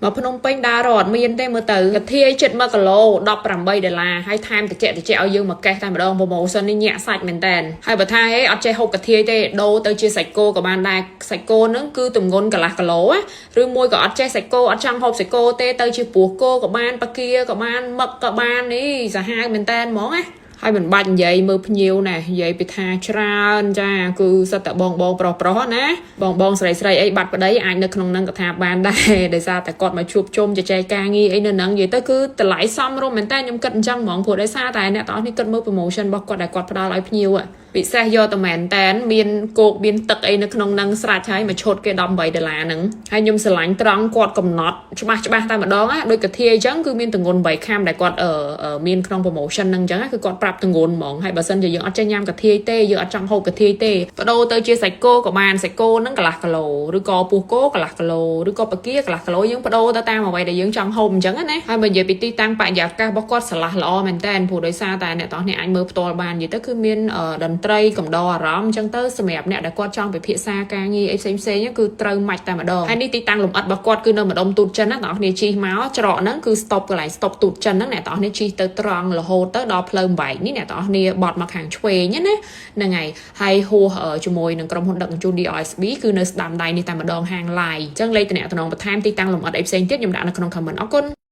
មកភ្នំពេញដើររត់មានទេមើលទៅកាធាយចិត្ត1គីឡូ18ដុល្លារហើយថែមតិចតិចឲ្យយើងមកកេះតែម្ដង promotion នេះញាក់សាច់មែនតើហើយបើថាហេអត់ចេះហូបកាធាយទេដូរទៅជាសាច់គោក៏បានដែរសាច់គោហ្នឹងគឺទម្ងន់កន្លះគីឡូណាឬមួយក៏អត់ចេះសាច់គោអត់ចង់ហូបសាច់គោទេទៅជាពោះគោក៏បានប៉ាគាក៏បានមឹកក៏បាននេះសាហាវមែនតើហ្មងណាហើយមិនបាច់និយាយមើលភ្ញៀវណែនិយាយពីថាច្រើនចាគឺសិតតែបងបងប្រុសប្រុសណាបងបងស្រីស្រីអីបាត់ប្តីអាចនៅក្នុងនឹងកថាបានដែរដោយសារតែគាត់មកជួបជុំជជែកការងារអីនៅនឹងនិយាយទៅគឺតម្លៃសមរម្យមែនតើខ្ញុំគិតអញ្ចឹងហ្មងព្រោះដោយសារតែអ្នកទាំងអស់នេះគិតមើល promotion របស់គាត់ដែលគាត់ផ្ដល់ឲ្យភ្ញៀវពិសេសយកតែមែនតែនមានគោកមានទឹកអីនៅក្នុងនឹងស្រាច់ហើយមួយឈុតគេ18ដុល្លារហ្នឹងហើយខ្ញុំស្រឡាញ់ត្រង់គាត់កំណត់ច្បាស់ច្បាស់តែម្ដងណាដូចកាធាអញ្ចឹងគឺមានទងន់8ខាំដែលគាត់មានក្នុង promotion ហ្នឹងអញ្ចឹងគឺគាត់ប្រាប់ទងន់ហ្មងហើយបើសិនជាយើងអត់ចេះញ៉ាំកាធាយទេយើងអត់ចង់ហូបកាធាយទេបដូរទៅជាសាច់គោក៏បានសាច់គោហ្នឹងកន្លះគីឡូឬក៏ពោះគោកន្លះគីឡូឬក៏ប៉ាគាកន្លះគីឡូយើងបដូរទៅតាមអ្វីដែលយើងចង់ហូបអញ្ចឹងណាហើយបើនិយាយពីទីតាំងបរិយាកាសរបស់គាត់ស្រឡះល្អមែនតើព្រោះដោយសារតែអ្នកទាំងនេះអាចមើលផ្ទាល់បាននិយាយទៅគឺមានតន្ត្រីកំដរអារម្មណ៍អញ្ចឹងទៅសម្រាប់អ្នកដែលគាត់ចង់ពិភាក្សាការងារអីផ្សេងផ្សេងគឺត្រូវម៉ាច់តែម្ដងហើយនេះទីតាំងលម្អិតរបស់គាត់គឺនៅម្ដុំទូតចិនណាបងប្អូនជិះមកច្រកហ្នឹងគឺ stop កន្លែង stop ទូតចិនហ្នឹងអ្នកទាំងអស់គ្នាជិះទៅត្រង់រហូតទៅដល់ផ្លូវបំបែកនេះអ្នកទាំងអស់គ្នាបត់មកខាងឆ្វេងណាហ្នឹងហើយហើយហួសជាមួយនឹងក្រុមហ៊ុនដឹកជញ្ជូន DRSB គឺនៅស្ដាំដៃនេះតែម្ដងហាង live អញ្ចឹងលេខតំណតំណងបន្ថែមទីតាំងលម្អិតអីផ្សេងទៀតខ្ញុំដាក់នៅក្នុង comment អរគុណ។